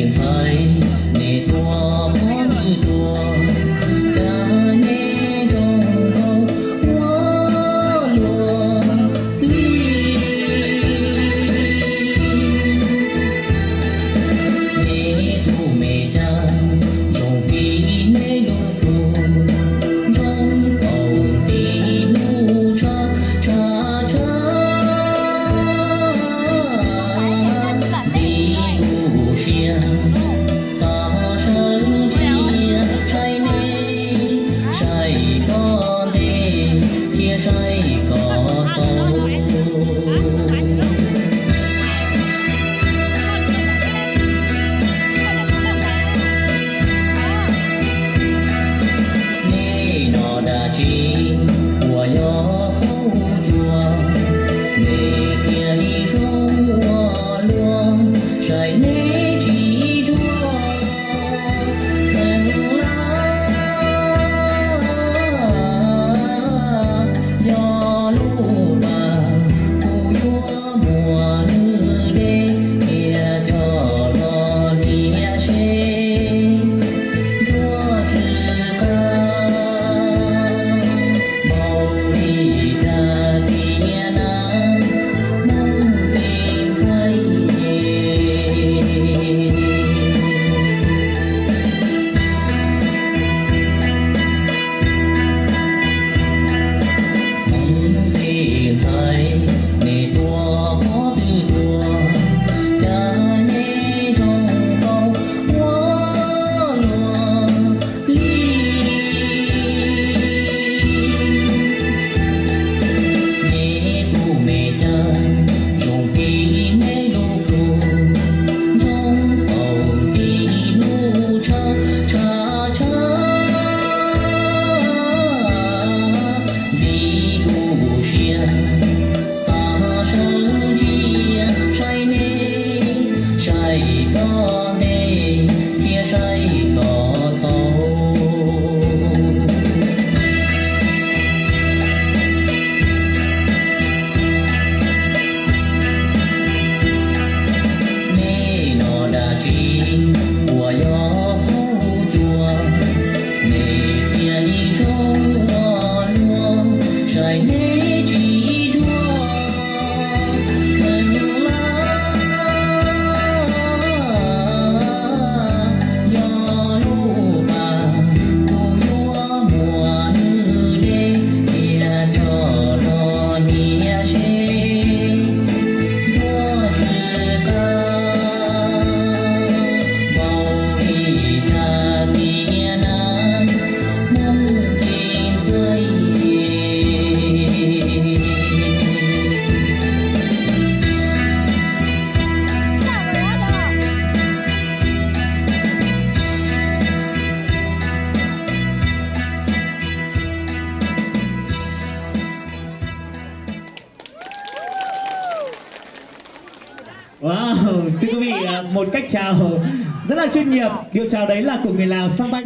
Ntxhais, nej tuaj qhov twg tuaj, cas nej zoo nkauj ua luaj li. Nej tus me cas zoo li nej lub plhu, zoo nkaus ntxim hlub tshaj tshaj tshaj. Ntxim hlub siab xav sawv ntsia saib nej, saib koj ntej thiab saib koj txaus. Nej noj dab tsi uas yog hauv cua, nej thiaj li zoo ua luaj, saib nej tsis dua kheev lawm. Yog lub pas kuv yuav muab nws de, thiaj coj los nias seb yuav tsw qab npaum li cas tiag na, Hmoob kev ntxhais. Hmoob kev ntxhais, nej tuaj qhov twg tuaj, cas nej zoo nkauj ua luaj li. Nej tus me cas zoo li nej lub plhu, zoo nkaus ntxim hlub tshaj tshaj tshaj. Ntxim hlub siab xav sawv ntsia saib nej, saib koj ntej thiab saib koj txaus. Nej noj dab tsi uas yog hauv cua, nej thiaj li zoo ua luaj, saib nej tsis dua kheev lawm. Yog lub pas kuv yuav muab nws de, thiaj coj los nias seb yuav tsw qab npaum li cas tiag na, Hmoob kev ntxhais. Wow, thưa quý vị, à, một cách chào rất là chuyên nghiệp. Điệu chào đấy là của người Lào, song panh.